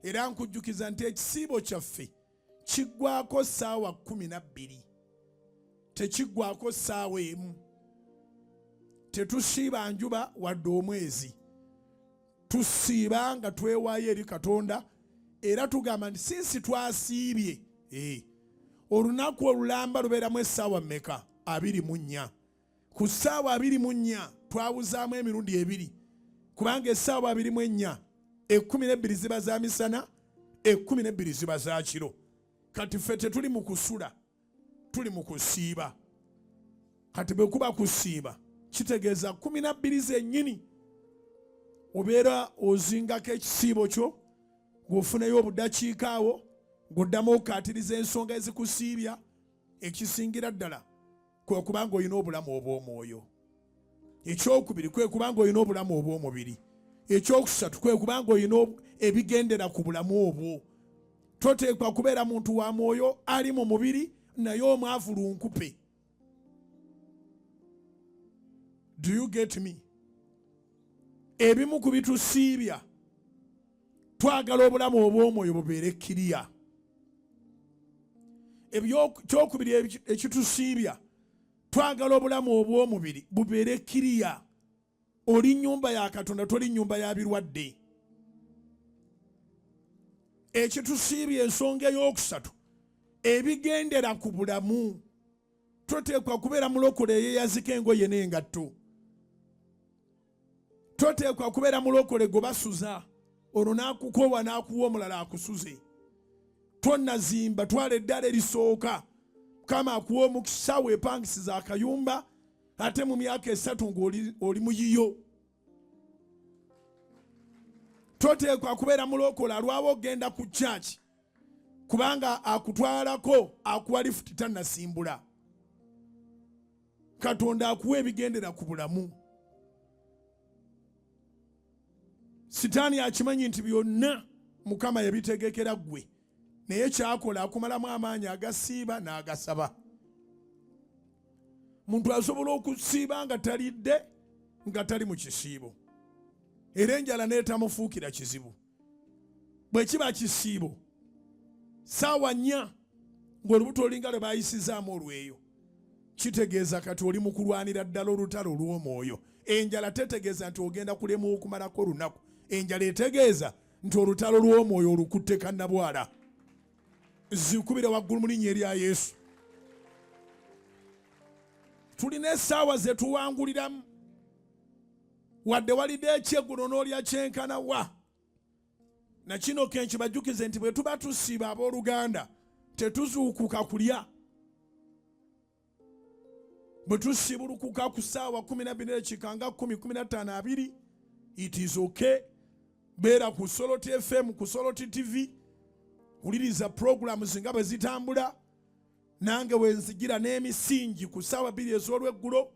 Era nkujjukiza nti ekisiibo kyaffe kiggwako ssaawa 12, tekiggwako ssaawa 1. Tetusiiba njuba wadde omwezi, tusiiba nga twewaayo eri Katonda, era tugamba nti sinsi twasiibye olunaku olulamba lubeeramu essaawa mmeka? 24. Ku ssaawa 24 twawuzaamu emirundi 2, kubanga essaawa 24, 12 ziba za misana, 12 ziba za kiro. Kati ffe tetuli mu kusula, tuli mu kusiiba. Kati bwe kuba kusiiba kitegeeza 12 zennyini obeera ozingako ekisiibo kyo, ng'ofunayo obudakiika awo ng'oddamu okukaatiriza ensonga ezikusiibya. Ekisingira ddala kwe kuba ng'olina obulamu obw'omwoyo. Ekyokubiri kwe kuba ng'olina obulamu obw'omubiri. Ekyokusatu kwe kuba ng'olina ebigendera ku bulamu obwo. Toteekwa kubeera muntu wa mwoyo ali mu mubiri naye omwavu lunkupe. Do you get me? Ebimu ku bitusiibya, twagala obulamu obw'omwoyo bubeere kiriya. Ekyokubiri ekitusiibya, twagala obulamu obw'omubiri bubeere kiriya. Oli nnyumba ya Katonda, toli nnyumba ya birwadde. Ekitusiibya ensonga ey'okusatu, ebigendera ku bulamu. Toteekwa kubeera mulokole eyeyazika engoye n'engatto. Toteekwa kubeera mulokole gwe basuza olwo n'akukoowa n'akuwa omulala akusuze. Tonnazimba, twala eddala erisooka, Mukama akuwa omukisa, weepangisiza akayumba, ate mu myaka 3 ng'oli muyiyo. Toteekwa kubeera mulokole alwawo okugenda ku church kubanga akutwalako akuwa lifuti tannasimbula. Katonda akuwa ebigendera ku bulamu. Sitaani akimanyi nti byonna Mukama yabitegekera ggwe, naye kyakola akumalamu amaanyi agasiiba n'agasaba. Muntu asobola okusiiba nga talidde, nga tali mu kisiibo, era enjala n'etamufuukira kizibu. Bwe kiba kisiibo ssaawa 4 ng'olubuto olinga lwe baayisizaamu olweyo, kitegeeza kati oli mu kulwanira ddala olutalo olw'omwoyo. Enjala tetegeeza nti ogenda kulema okumalako olunaku. Enjala etegeeza nti olutalo lw'omwoyo olukutte kannabwala. Zikubire waggulu mu linnya erya Yesu. Tulina essaawa ze tuwanguliramu. Wadde walidde ekyeggulo n'olya kyenkana wa. Na kino ke nkibajjukize nti bwe tuba tusiiba abooluganda tetuzuukuka kulya. Bwe tusibulukuka ku ssaawa kumi na bbiri n'eddakiika nga kumi, kumi na ttaano, abiri, it is okay. Beera ku Soloti FM, ku Soloti TV, wuliriza programs nga bwe zitambula. Nange we nzigira n'emisingi ku ssaawa 2 ez'olweggulo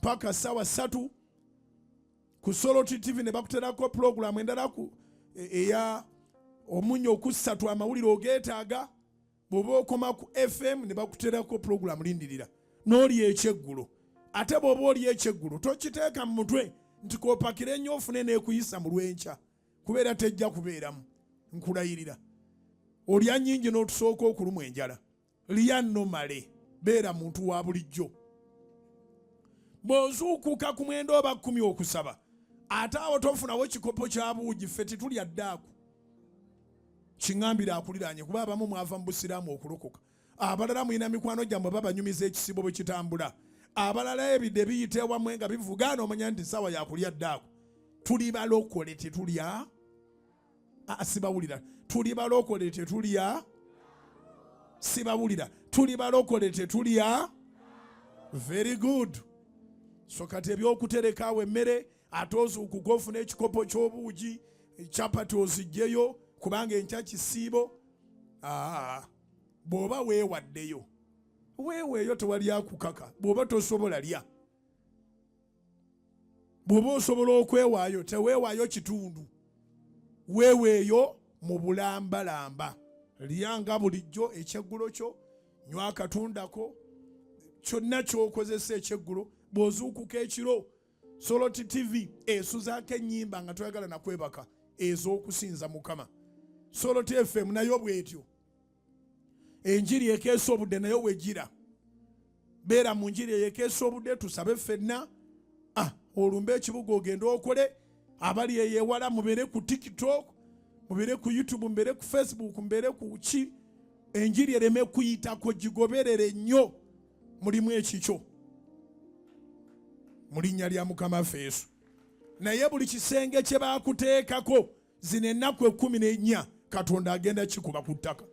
paka ssaawa 3 ku Soloti TV, ne bakuterako pulogulaamu endala ku eya omunyo okussatu amawulire ogeetaaga. Bw'oba okoma ku FM ne bakuterako pulogulaamu lindirira n'olya ekyeggulo. Ate bw'oba olya ekyeggulo tokiteeka mu mutwe nti koopakire nnyo ofune n'ekuyisa mu lw'enkya, kubeera tejja kubeeramu. Nkulayirira, olya nnyingi n'otusooka okulumwa enjala. Lya nomale, beera muntu wa bulijjo. Bw'ozuukuka ku 9 oba 10 okusaba, ate awo tofunawo kikopo kya buugi. Ffe tetulya ddaaku. Kiŋŋambire akuliraanye, kuba abamu mwava mu busiraamu okulokoka, abalala mulina mikwano gyammwe babanyumiza ekisibo bwe kitambula, abalala ebidde biyita ewammwe nga bivuga n'omanya nti ssaawa ya kulya ddaaku. Tuli balokole tetulya. Sibawulira. Tuli balokole tetulya. Sibawulira. Tuli balokole tetulya. Very good. So kati ebyokutereka awo emmere, ate ozuukuka ofuna ekikopo ky'obuugi, chapati oziggyeyo kubanga enkya kisiibo. Bw'oba weewaddeyo, weeweeyo, tewali akukaka. Bw'oba tosobola lya. Bw'oba osobola okwewaayo, teweewaayo kitundu, weeweeyo mu bulambalamba. Lya nga bulijjo ekyeggulo kyo, nywa akatundako, kyonna ky'okozesa ekyeggulo. Bw'ozuukuka ekiro, Soloti TV esuzaako ennyimba nga toyagala na kwebaka, ez'okusinza Mukama. Salt FM nayo bwetyo. Enjiri ekeesa obudde nayo wegira. Beera mu njiri eyo ekeesa obudde, tusabe ffenna. Ah, olumbe ekibuga ogende okole. Abali eyo ewala mubeere ku TikTok, mubeere ku YouTube, mubeere ku Facebook, mubeere ku ki. Enjiri ereme kuyitako, gigoberere nnyo. Mulimu ekikyo mu linnya lya Mukama waffe Yesu. Naye buli kisenge kye bakuteekako zino ennaku 14, Katonda agenda kikuba ku ttaka.